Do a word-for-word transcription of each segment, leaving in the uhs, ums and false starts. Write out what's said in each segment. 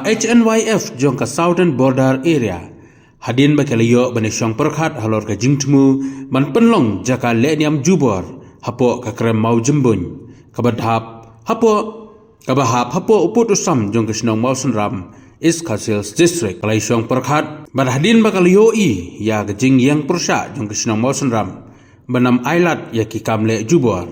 H N Y F jong ka Southern Border Area, hadien ba ki la ïoh ban ïashong pyrkhat halor ka jingthmu ban pynlong jaka lehniam jubor hapoh ka krem Mawjymbuin, kaba hap hapoh kaba hap hapoh u pud u sam jong ka shnong Mawsynram, East Khasi Hills District. Ka la ïashong pyrkhat bad hadien ba ka la ïohi ïa ka jingïeng pyrshah jong ka shnong Mawsynram ban ym ailad ïa ki kam leh jubor,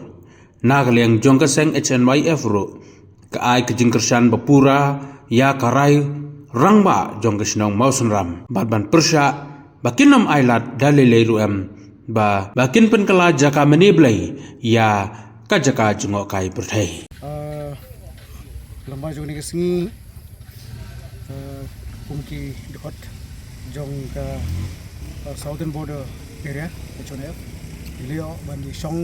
na ka liang jong ka seng H N Y F ruh ka ai ka jingkyrshan ba pura ïa ka rai rangbah jong ka shnong Mawsynram bad ban pyrshah ba kin ym ailad da lei lei ruh em, ba ba kin pynkylla jaka mane blei ïa ka jaka jngohkai pyrthei. Ah, lem bad jong kane ka sngi, ah, kum ki dkhot jong ka, ah, Southern Border Area, H N Y F, ngi la ïoh ban ïashong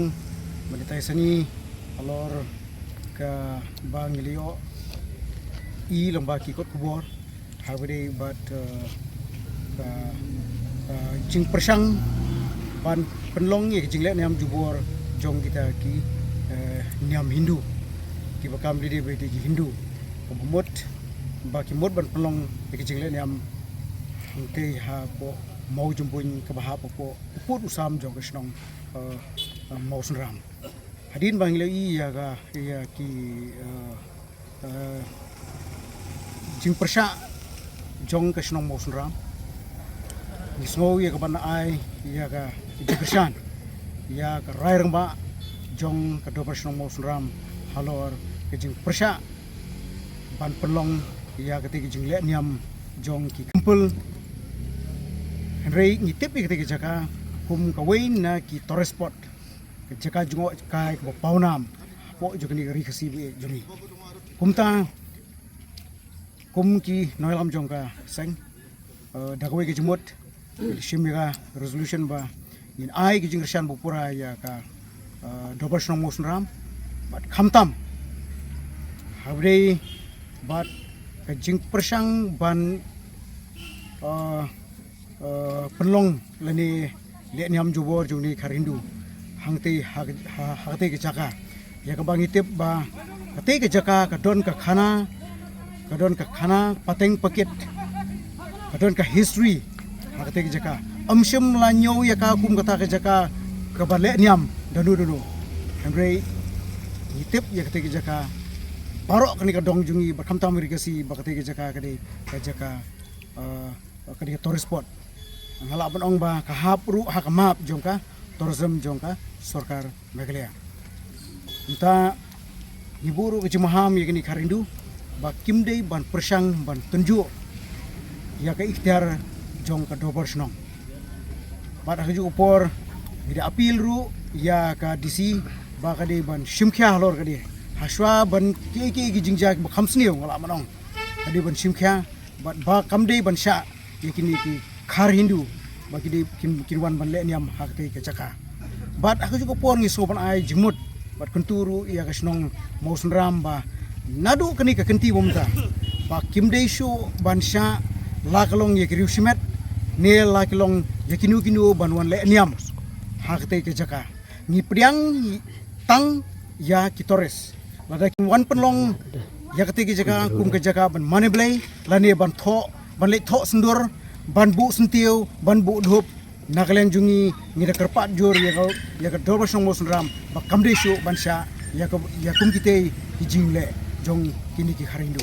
ban ïatai sani halor kaba ngi la ïohi lem bad ki kot khubor haba ïadei bad, eh, ka, eh, jingpyrshang ban pynlong ïa ka jinglehniam jubor jong kita ki, eh, niam Hindu, kiba kam lei lei ba dei ki Hindu, kaba mut ba ki mut ban pynlong ïa ka jinglehniam hangtei hapoh Mawjymbuin kaba hap hapoh u pud u sam jong ka shnong, eh, eh, Mawsynram. Hadien ba ngi la ïohi ïa ka, ïa ki, eh, eh, jingpyrshah jong ka shnong Mawsynram, ngi sngew ïa ka ban ai ïa ka jingkyrshan ïa ka rai rangbah jong ka dorbar shnong Mawsynram halor ka jingpyrshah ban pynlong ïa katei ka jinglehniam jong ki kempel. Hynrei ngi tip ïa katei ka jaka kum kawei na ki tourist spot, ka jaka jngohkai kaba pawnam hapoh jong kane ka ri Khasi ba ïeit jong ngi. Kumta, kum ki nongïalam jong ka seng, eh, da kawei ka jingmut, ngi la shim ïa ka resolution ba ngin ai ka jingkyrshan ba pura ïa ka, eh, dorbar shnong Mawsynram bad khamtam haba ïadei bad ka jingpyrshang ban, eh, eh, pynlong lane lehniam jubor jong kine ki Khar Hindu hangtei ha, ha, ha katei ka jaka, ïa kaba ngi tip ba katei ka jaka ka don ka khana, ka don ka khana pateng pakit, ka don ka history ha katei ka jaka. Ym shym la ñiew ïa ka kum kata ka jaka kaba lehniam da uno uno. Hynrei ngi tip ïa katei ka jaka baroh kane ka dong jong ngi bad khamtam ri Khasi ba katei ka jaka ka dei ka jaka, eh, ka dei ka tourist spot. Nga lah ban ong ba ka hap ruh ha ka map jong ka tourism jong ka sorkar Meghalaya. Mynta ngi buh ruh ka jingmaham ïa kine ki Khar Hindu ba kim dei ban pyrshang ban tynjuh ïa ka iktiar jong ka dorbar shnong. Bad ha kajuh ka por ngi da appeal ruh ïa ka D C ba ka dei ban shim khia halor kane, hashwa ban kiei kiei ki jingjia kiba kham sniew, nga lah ban ong, ka dei ban shim khia bad ba kam dei ban shah ïa kine ki Khar Hindu ba ki dei kin, kin wan ban lehniam ha katei ka jaka. Bad ha kajuh ka por ngi sngew ban ai jingmut bad kyntu ruh ïa ka shnong Mawsynram ba naduh kane ka kynti ba mynta ba kim dei shuh ban shah la ka long ïa ki riew shimet ne la ka long ïa kino kino ban wan lehniam ha katei ka jaka. Ngi pdiang tang ïa ki tourist. Lada kim wan pynlong ïa katei ka jaka kum ka jaka ban mane blei lane ban thoh, ban leit thoh syndur, ban buh syntiew, ban buh dhup, na ka liang jong ngi, ngi da kyrpad jur ïa ka, ïa ka dorbar shnong Mawsynram ba kam dei shuh ban shah ïa ka, ïa kum kitei ki jingleh jong kine ki Khar Hindu.